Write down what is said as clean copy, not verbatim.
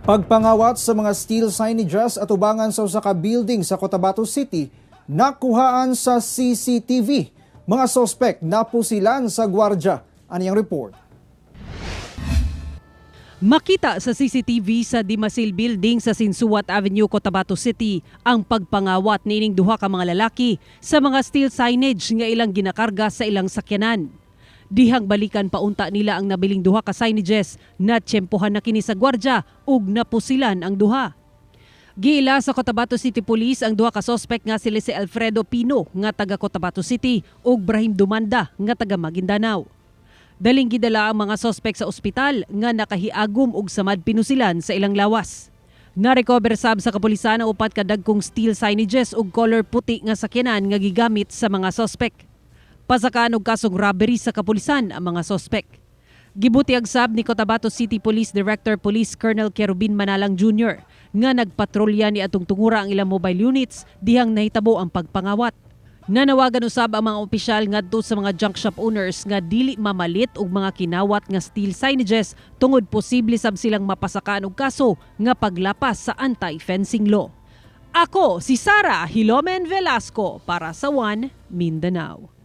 Pagpangawat sa mga steel signages at ubangan sa usa ka building sa Cotabato City, nakuhaan sa CCTV. Mga sospek napusilan sa gwardya. Aniyang report? Makita sa CCTV sa Dimasil Building sa Sinsuat Avenue, Cotabato City ang pagpangawat niining duha ka mga lalaki sa mga steel signage nga ilang ginakarga sa ilang sakyanan. Dihang balikan paunta nila ang nabiling duha ka signages, na tiyempohan na kini sa gwardya ug napusilan ang duha. Giila sa Cotabato City Police ang duha ka sospek nga sila si Alfredo Pino nga taga Cotabato City ug Brahim Dumanda nga taga Maguindanao. Daling gidala ang mga sospek sa ospital nga nakahiagom og samad pinusilan sa ilang lawas. Na-recover sab sa kapulisan ang upat ka dagkong steel signages ug color puti nga sakyanan nga gigamit sa mga sospek. Pasakaan og kasong robbery sa kapulisan ang mga sospek. Gibutyag sab ni Cotabato City Police Director Police Colonel Kerubin Manalang Jr. nga nagpatrolya ni atong tungura ang ilang mobile units dihang nahitabo ang pagpangawat. Nanawagan usab ang mga opisyal ngadto sa mga junk shop owners nga dili mamalit og mga kinawat nga steel signages tungod posible sab silang mapasakaan og kaso nga paglapas sa anti-fencing law. Ako si Sara Hilomen Velasco para sa One Mindanao.